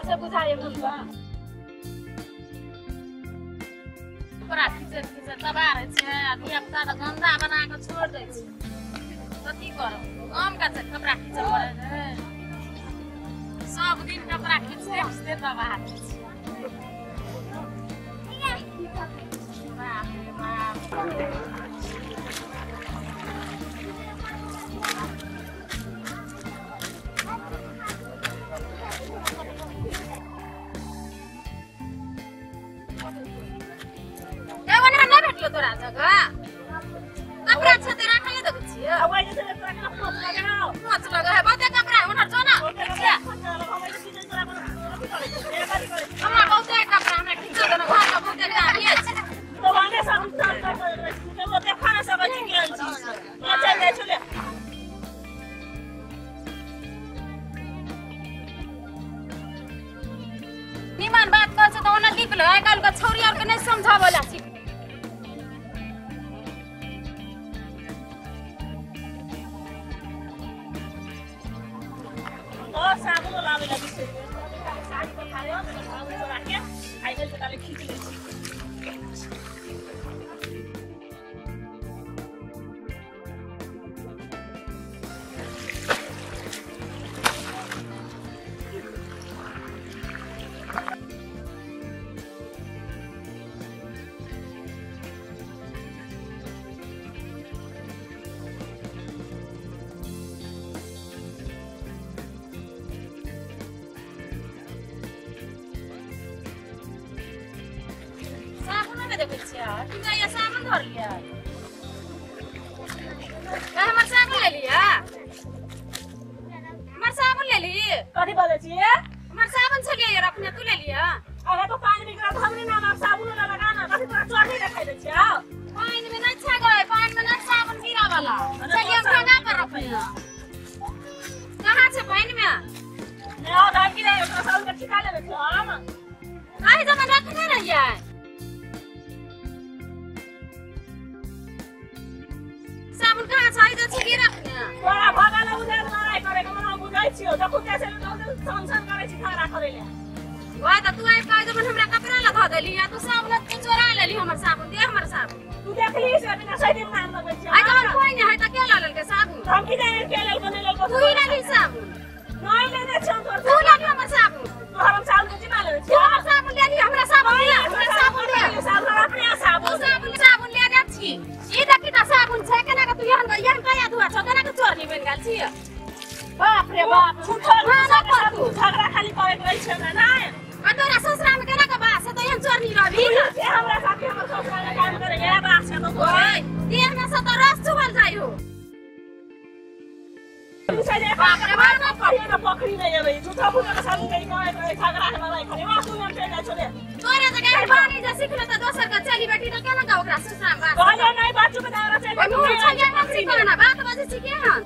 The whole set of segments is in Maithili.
रहल छै बुझाय हमरा पूरा खींचैत खींचैत तबाह रहै छै आ धिया पुता तऽ गन्दा बना कऽ छोड़ि दै छै तऽ की करब आम का छै कपड़ा खींचऽ पड़ै छै सब दिन कपड़ा खींचते खींचते तबाह रहै छै बाप रे बाप। तोरा जगह कपड़ा छै ते राखले देखै छियै मोच लगे है बहुते कपड़ा उन्हर जो ना हमरा बहुते कपड़ा हमरा खींचो देना घर में बहुते काम अछि निमन बात कहै छै तऽ ओना लिख ले आइ काल्हि के छौरी आर के नहि समझाबै ला छी साबुन लाबै लगी छै साड़ी पर खाले हो साबुन चोरा के आइ गेल त खींच लै छी। देखै छियै की गैया साबुन धर लिया हमर साबुन ले लिया हमर साबुन ले ली कथी बजै छियै हमर साबुन छलियै रखने तू ले लिया अरे तो पानी निकला त हमरे नाम साबुन वाला लगाना कथी तोरा चोर नहीं देखाइ दै छियौ पानी में नहीं छै गए पानी में नहीं साबुन गिरा वाला चलिए हम ठंडा पर रखिए कहां छै पानी में ने ओ दाम की रे ओकरा साबुन के ठिका लेने छियौ हम आइ जमा रखने रहियै साबुन कहाँ छै जे छी रखने तोरा भगल बुझाइ लड़ाई करे के मन बुझाइ छियौ देखू कैसे सन करे छी खड़ा करे ले वाह त तू आइ कह जबन हमरा कपड़ा ल धऽ देली आ तू साबुन तू चोरा लेली हमर साबुन दे हमर साबुन तू देखली से बिना सही दिन नाम लगै छी आइ जबन कोई नहीं है त के ल लेलकै साबुन हम की जाने के लेल बने लेल तू ही लेली साबुन नहीं लेने छियौ तोर तू लेली हमर साबुन तोहर हम साबुन के जिम्मा लेने छियौ हमर साबुन लेली हमरा साबुन दे हमरा साबुन दे साबुन अपने साबुन साबुन साबुन लेने छी ई देखी त साबुन छै केना के तू एहन एहन कया धुआ छौ केना के चोरनी बनि गेल छी बाप रे बाप झूठो तू झगड़ा खाली करे के रहै छै ना नै आ तोरा ससुरा में केना के बास है तो एहन चोरनी रहबी से हमरा साथी हमर ससुरा में काम करे ये बास है तो ओए देह में से तो रस चुबल जाइ हो तू से जे बाप रे बाप ना पड़ी ना पकड़ी नहीं अबै झूठा फूटा के साबुन के करे करे झगड़ा है लड़ाई करे वाह तू हम चल जाइ छोड़े तोरा जगह बानी जे सिखले त दोसर के चली बेटी त केना के ओकरा ससुरा में बास कहले नहीं बाजू के दारा चल तू चल ना सिखना ना बात बजे छी के हन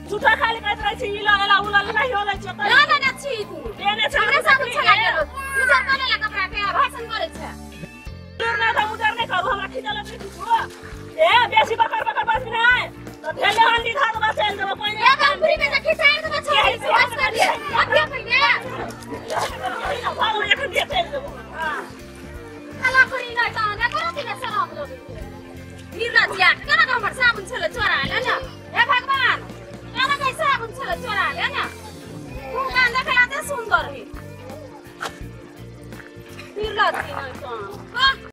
झूठा खाली कहत रहै छी ई लगला उ लगला नहीं होलै छै ना ना ना छी तू देने छै हमरा साबुन छला गेलो तू जर कले ला कपड़ा के भाषण करे छै ना त उधर नहीं करू हमरा खिचल छै तू ए बेसी बकर बकर बात नहीं त भेले हंडी धा दबा चल देबो पहिने एक अंगुरी में देखी चार दबा छोड़ी बस कर दिए अब के पहिने भागो एखन दे चल देबो हां खाला करी ना त ना करो कि ना शराब लगै निर्लज्जा केना हमर साबुन छले चोरा ले ना हे भगवान केना के साबुन छले चोरा ले ना तू कान देखला ते सुंदर है निर्लज्जी नै त वाह।